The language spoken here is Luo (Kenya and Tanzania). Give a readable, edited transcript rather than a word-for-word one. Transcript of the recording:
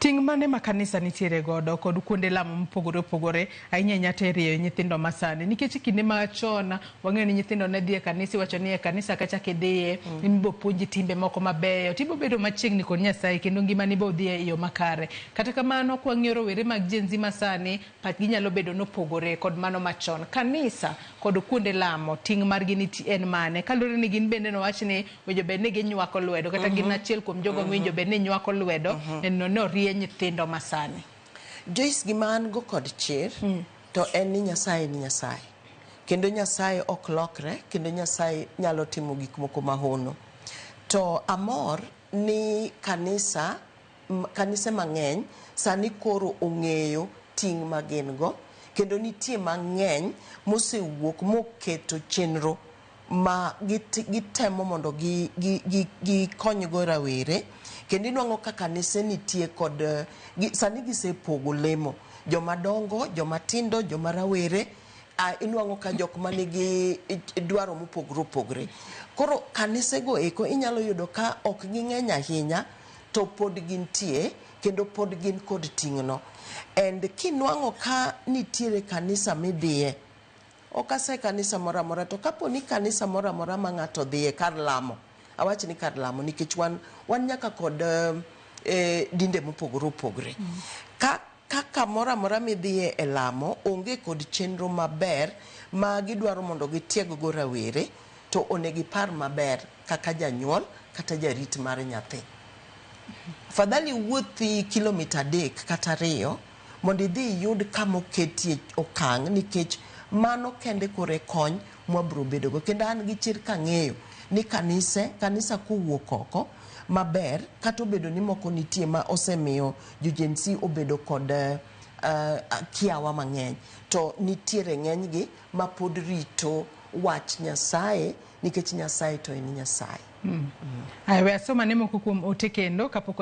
Ting' mane ma kanisa nitiere godo kod kuonde lamo mopogore opogore ahinya ahinya to e rieyo nyithindo masani? Nikech e kinde machon wang'eyo ni nyithindo ne dhi e kanisa, iwacho ni e kanisa kacha kidhiye ibiro puonji timbe moko mabeyo to ibiro bedo machiegni kod Nyasaye kendo ngimani bo dhi e yo makare. Kata kamano kwang'iyo rowere mag Gen Z masani, pachgi nyalo bedo nopogore kod mano machon. Kanisa kod kuonde lamo ting' margi nitie en mane? Kaluwore ni gin bende nowach ni winjo bed ni ginywako lwedo kata gin achiel kuom jogo mowinjo bed ni nywako lwedo neno ni orie nyithindo masani. Joyce, gima an go kod chir to en ni Nyasaye en Nyasaye. Kendo Nyasaye ok lokre, kendo Nyasaye nyalo timo gik moko mahono. To amor ni kanisa, kanise mang'eny sani koro ong'eyo ting' ma gin go, kendo nitie mang'eny mosewuok moketo chenro ma gitemo mondo gikonygo rawere. Kendo inwang'o ka kanise nitie kod sani gisepogo lemo, joma dongo, joma tindo, joma rawere. Inwang'o ka jok manigi dwaro mopogore opogore. Koro kanisego eko inyalo yudo ka ok ging'eny ahinya, to pod gintie kendo pod gin kod ting'no. And kinwang'o ka nitiere kanisa midhiye, ok ase kanisa moro amora, to kapo ni kanisa moro amora ma ng'ato dhiye kar lamo, awach ni kar lamo nikech wan nyaka kod dinde mopogore opogore. Ka kamoro amora midhiye e lamo onge kod chenro maber ma gidwaro mondo gitieg go rawere, to onego ipar maber kaka janyuol kata jarit mar nyathi. Afadhali wuothi kilomita 3 kata 2 mondo idhi iyud kama oketie okang', nikech mano kende koro e kony mwabiro bedogo. Kendo an gi chir kang'eyo ni kanisa kowuok oko maber, kata obedo ni moko nitie ma osemiyo jo Gen Z obedo kod kiawa mang'eny, to nitiere ng'enygi ma pod rito wach Nyasaye, nikech Nyasaye to en Nyasaye. Aya, we asoma ne moko kuom ote kendo kapok